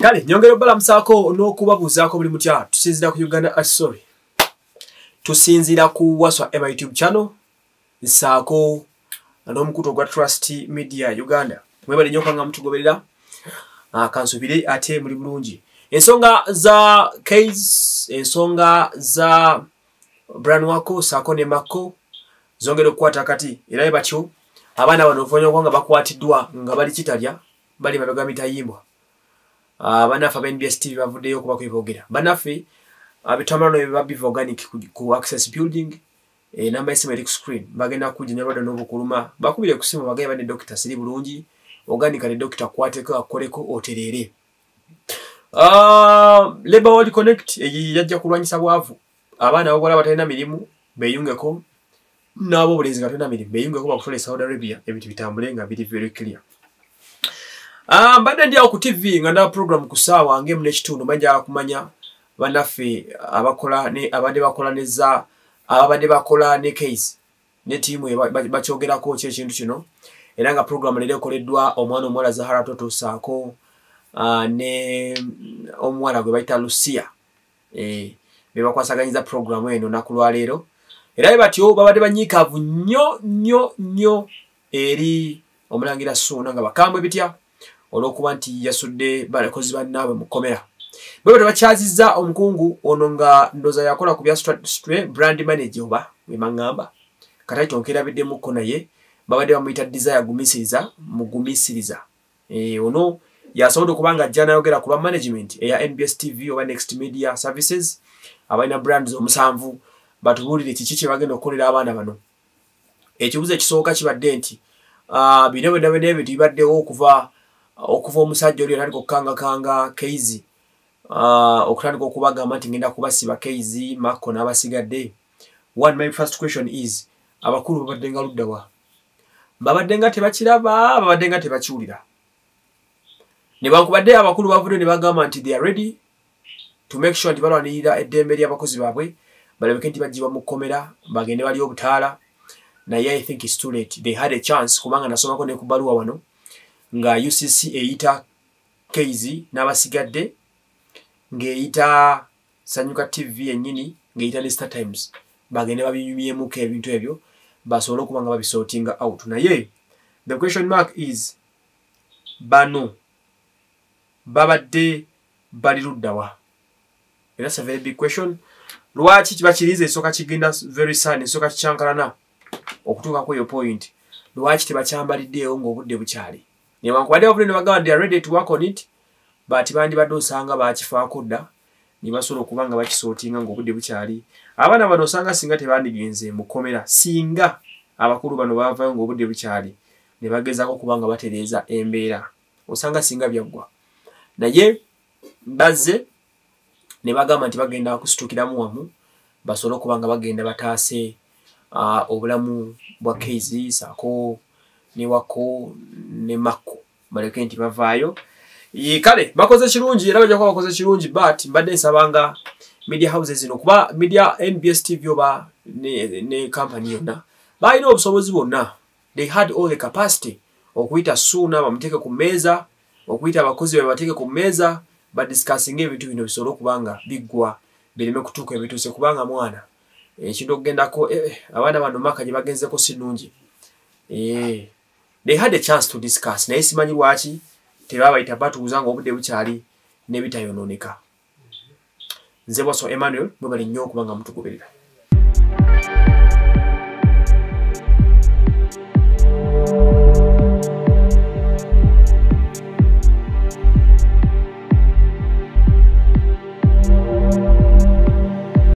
Kale nyongera obbalamusaako n'okubabuuzaako buli mutya. Tusinziira ku Uganda, sorry, tusinziira ku Waswa Ema YouTube channel nsaako n'omukutu ogwa Trust Media Uganda. Mwebale nnyo okubanga mutugoberera. Kansubire ate muli bulungi. Ensonga za case, ensonga za Brian Wako saako ne Mako zongera okukwata kati, era batyo abaana bano oluvannyuma okuba nga bakwatiddwa nga bali kitalya, bali mabega mitayimbwa. Bannaffe aba NBS TV bavuddeyo okubako ebyogera. Bannaffe abitamala no biva organic ku Access Building, namba y'essimu eri ku screen. Bagenda kujja nyalwadde n'obukuluma, bakubire ku simu bagambe, "Banne dokita, siri bulungi, organic ne dokita kwateko akoleko otereere." Labor World Connect yajja kulwanyisa bwavu. Abaana abawala batalina mirimu beeyungeko, n'ab'obulenzi nga talina mirimu beeyungeko, bakutwala e Saudi Arabia, ebintu bitambule nga biri very clear. Mbadde ndi awo ku TV nga ndaba program ku ssaawa ng'emu n'ekitundu. Mba kumanya bannaffe abakola ne abadde bakola neza, ababadde bakola ne case ne ttiimu bakyogerako ki ekintu kino, era nga program leero ekoleddwa omwana omuwala Zahara Toto saako ne omuwala gwe bayita Lucia, be bakwasaganyiza program eno olunaku lwaleero. Era bwe batyo babadde banyiikaavu nnyo nnyo nnyo eri omulangira Ssuuna, nga bakambwe bitya olw'okuba nti yasudde bakozi bannaabwe mu kkomera. Bwe batyo bakyazizza omukungu ono nga ndooza yakola ku bya brand manager oba bwe maŋŋamba kataito nkeerabiddemukko, naye babadde bamuyita Desire Gumisiriza Mugumisiriza. Ono yasobodde okuba nga ajja nayogera ku lwa management eya NBS TV oba Next Media Services, abalina brands omusanvu, batubuulire kiki kye bagenda okukolera abaana bano. Ekibuzo ekisooka kibadde nti bino byonna byonna ebintu bibaddewo okuva omusajja oli otandika okukangakanga Keizi, okutandika okubagamba nti ngenda kubasiba Keizi, Makko n'abasigadde. One, my first question is, abakulu babadde nga luddawa? Babadde nga tebakiraba? Babadde nga tebakiwulira? Newankubadde abakulu bavudde ne bagamba nti they are ready to make sure nti balwanirira eddembe ly'abakozi baabwe, balabike nti bagibwa mu kkomera bagende bali obutaala, naye I think it's too late. They had a chance, kubanga nasomako ne ku baluwa wano nga UCC eyita Keizi n'abasigadde, ng'eyita Sanyuka TV yennyini, ng'eyita ne Star Times, bagende babinyumyemuko ebintu ebyo basobole okuba nga babisortinga out. Naye the question mark is, bano babadde bali luddawa? That's a very big question. Lwaki kibakiriza esooka kigenda very soon, esooka kikyankalana okutuukako eyo point? Lwaki tebakyambaliddeewo ng'obudde bukyali? Newankubadde bavudde ne bagamba they are ready to work on it, but bandibadde osanga bakifaako dda ne basobola okuba nga bakisortinga ng'obudde bukyali. Abaana bano osanga singa tebandigenze mu kkomera, singa abakulu bano baavayo ng'obudde bukyali ne bagezaako okuba nga batereeza embeera, osanga singa byaggwa. Naye bazze ne bagamba nti bagenda kusitukiramu wamu basobole okuba nga bagenda bataase obulamu bwa Keizi saako ne Wako ne Makko, baleke nti bavaayo. Kale bakoze kirungi, era bajja kuba bakoze kirungi, but mbadde nsabanga media houses zino, kuba media NBS TV oba ne company yonna balina obusobozi bwonna, they had all the capacity okuyita Suuna bamuteeke ku mmeeza, okuyita abakozi be bateeke ku mmeeza, badiscussinga ebintu bino bisobole okuba nga biggwa, bireme kutuuka ebituuse. Kubanga mwana ekintu okugendako, abaana bano maka gye bagenzeko si nnungi. They had a chance to discuss, naye simanyi lwaki tebabayita batuuza nga obudde bukyali n'ebitayonooneka. Nze Bwaso Emmanuel, mwebale nnyo okuba nga mutugoberera.